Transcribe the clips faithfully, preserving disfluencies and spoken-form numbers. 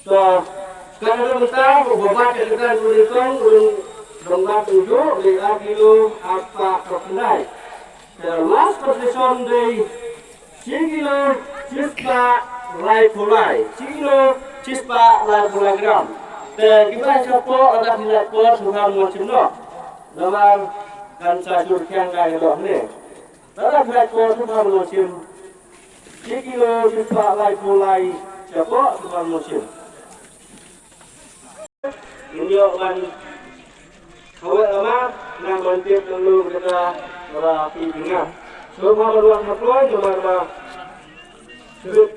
To, ka dei mynta, u ba bat ïa ka kyrdan ka nyngkong, u dang, dang bat u ju, dei ar kilo, ar spah, ar spah khyndai. Te last position dei, shi kilo, shispah, laiphew lai. Shi kilo, shispah, laiphew lai gram. Te kiba shapoh, lada phi lait por, sngewbha mon shim noh. Namar kan sa shu rkhiang kai ka doh hangne. Lada phi lait por, sngewbha mon shim. Shi kilo, shispah, laiphew lai, shapoh, sngewbha mon shim. Ngin ïoh ban kawei lama, nang ban tip nang lu kata, ba ki bingah. Sngewbha ban wan ha kloi, namar ba shuh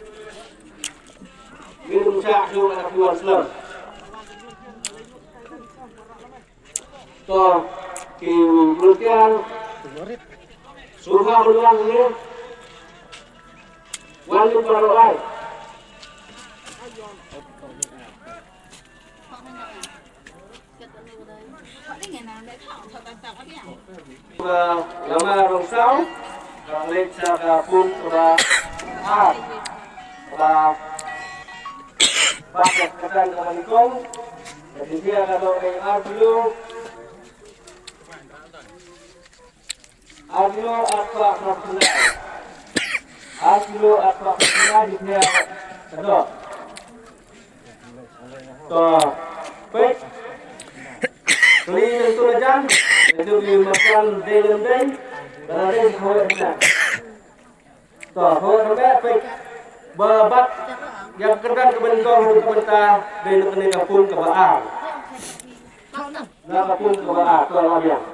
ngin ym shah shuh kat ki wan slem. To, ki volunteer, sngewbha ban wan hangne. Wan lut baroh lai. Ba Lama Rongsaw, ba leit sha ka pung kaba ar. Ba bat ïa ka kyrdan kaba nyngkong, ka jingthiah ka dei ar kilo. Ar kilo ar spah khyndai. Ar kilo ar spah khyndai, jingthiah ka doh. To, peit. Kylli ïa uto u jan, ïa uto u marjan dei lem dei, lada dei kawei hynrei. To, kawei hynrei, peit. Ba bat ïa ka kyrdan kaba nyngkong ha ka bynta dei na kane ka pung kaba ar. Na ka pung kaba ar, to, la biang.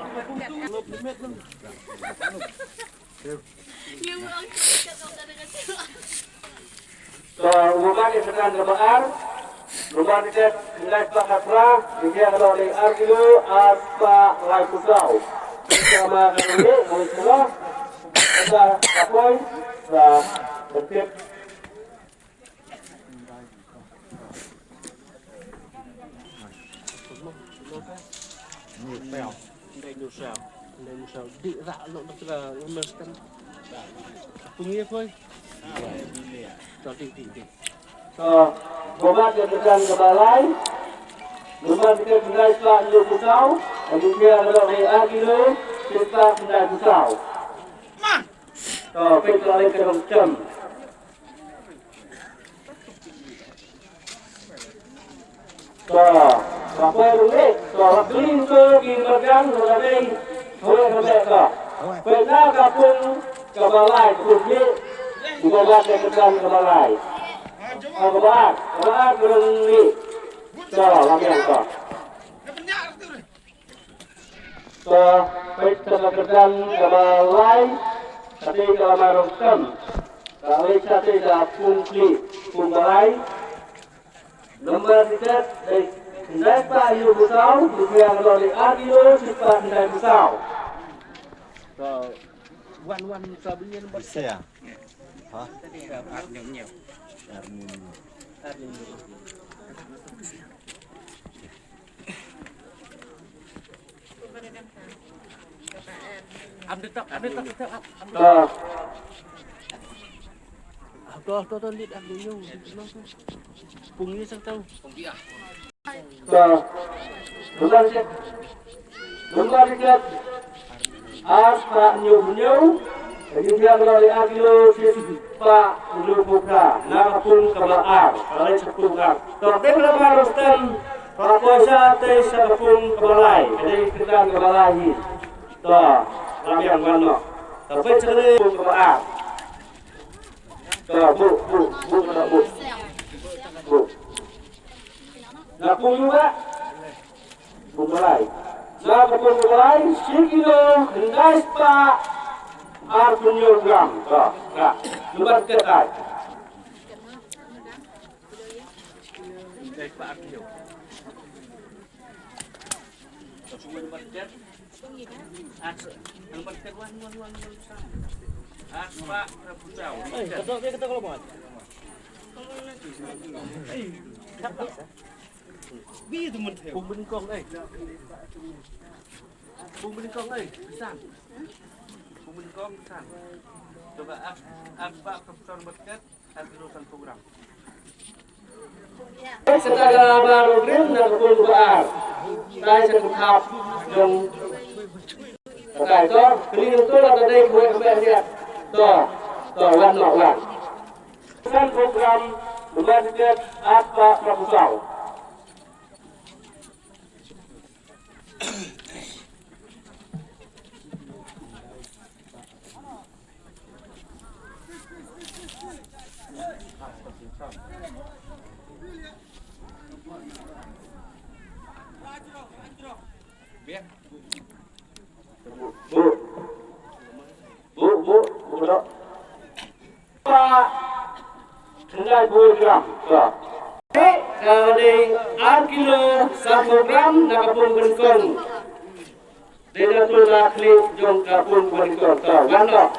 To, u ba bat ïa ka kyrdan kaba ar, u ba bat ïa ka kyrdan kaba ar, ïa ka doh dei ar kilo, ar spah laiphew saw. Sama ka dei, ka dei kilo, ka dei ka poi, ka dei. To, u ba bat ïa ka kyrdan kaba lai. Namar ka kyrdan kaba lai, kilo phew saw. Ka jingthiah ka dei ar kilo, shi spah khyndai phew saw. To, peit ka la leit ka dong tem. To, ka poi ruh leh, to, la kylli to ki marjan, to, la dei, hoi, hoi, to. Peit na ka pung kaba lai, ka pung leh, u ba bat ïa ka kyrdan kaba lai. Kaba ar, kaba ar, ka dong leh. To, la biang to. To, peit ka kyrdan kaba lai, ka dei ka Lama Rongskhem. Ka leit shatei ka pung khlieh, pung ba lai. Nambar tiket dei khyndai spah hynñiew phew saw, rupiah ka dei ar kilo, shi spah khyndai phew saw. To, wan, wan, sa bynta nambar tiket. Ha? Ar hynñiew hynñiew. Ar hynñiew hynñiew. Ar hynñiew hynñiew. Am de tak, am de tak, tak, am de tak. To, to, to, lit am de yung. Pung ni sang tau. To, bukan cek. Bukan cek. Ar spah hynñiew hynñiew, ka jingthiah ka la dei ar kilo shi spah hynñiew phew phra, na ka pung kaba ar, ka la dei shi pung ar. To, te ka Lama Rongskhem, ka la poi shatei sha ka pung kaba lai, ka dei ka kyrdan kaba lai hi. To, la biang ban noh. To, peit sha ka pung kaba ar. To, buh, buh, buh, buh, buh. Buh. Na pung ïa u ba. Pung ba lai. Na ka pung ba lai, shi kilo, khyndai spah, arphew hynñiew gram. To, ka. Nambar tiket ai. Khyndai spah arphew hynñiew. To, shu nambar tiket. Ar, nambar tiket wan, wan, wan, wan. Ar spah arphew hynñiew. Eh, kata, kata, kata kalau buat. Bi tu mun. Pung Bynnyngkong, eh. Pung Bynnyngkong, eh. Bisan. Nyngkong san. Jong ka ar, arspah phra phew saw number tiket, ar kilo sanphew gram. Sa kata ka ba ruh krim na ka pung ba ar. Tai sa ka khap jong. Katai to, kri nang to la ka dei kwe kwe siat. To, to, wan no wan. Sanphew gram, number tiket, arspah phra phew saw. Bu, bu, bu, bu, bu, bu. Pa, khyndai phew gram. Ka. Ka dei ar kilo sanphew gram na ka pung ba nyngkong. Dei na tu la khlieh jong ka pung ba nyngkong. Ka, wan noh.